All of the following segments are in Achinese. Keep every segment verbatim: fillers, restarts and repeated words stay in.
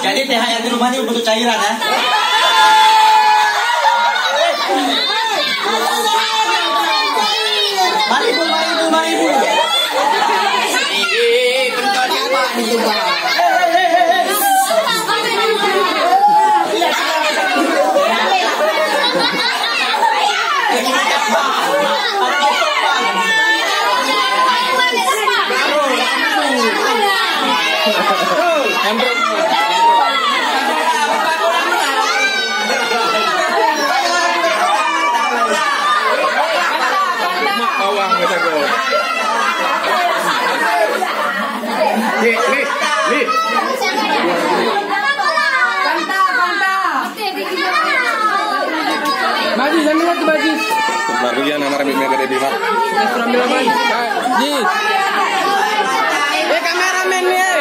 Jadi T H R di rumah ni bentuk cairan, ya? Lima ribu, lima ribu, lima ribu. Eh, eh, eh, bentuk cairan ni, Bang. Bagus, ambil satu bagus. Baru ya, nama Rami Mega Debbie, Pak. Sudah ambil apa? Ji. Eh, kameramen ni, eh.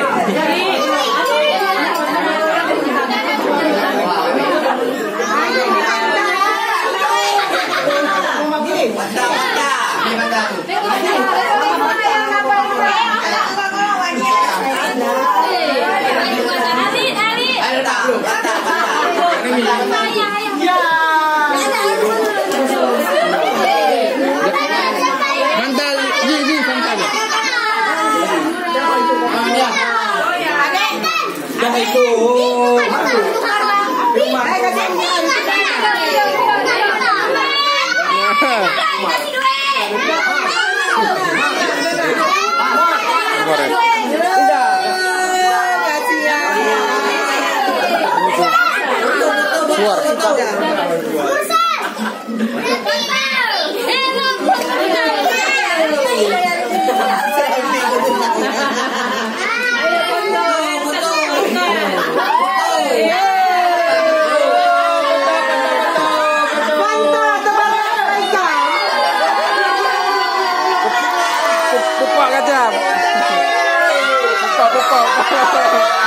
Mantap, ji, ji, mantap. Suar. Pupak kacang. Pupak, pupak.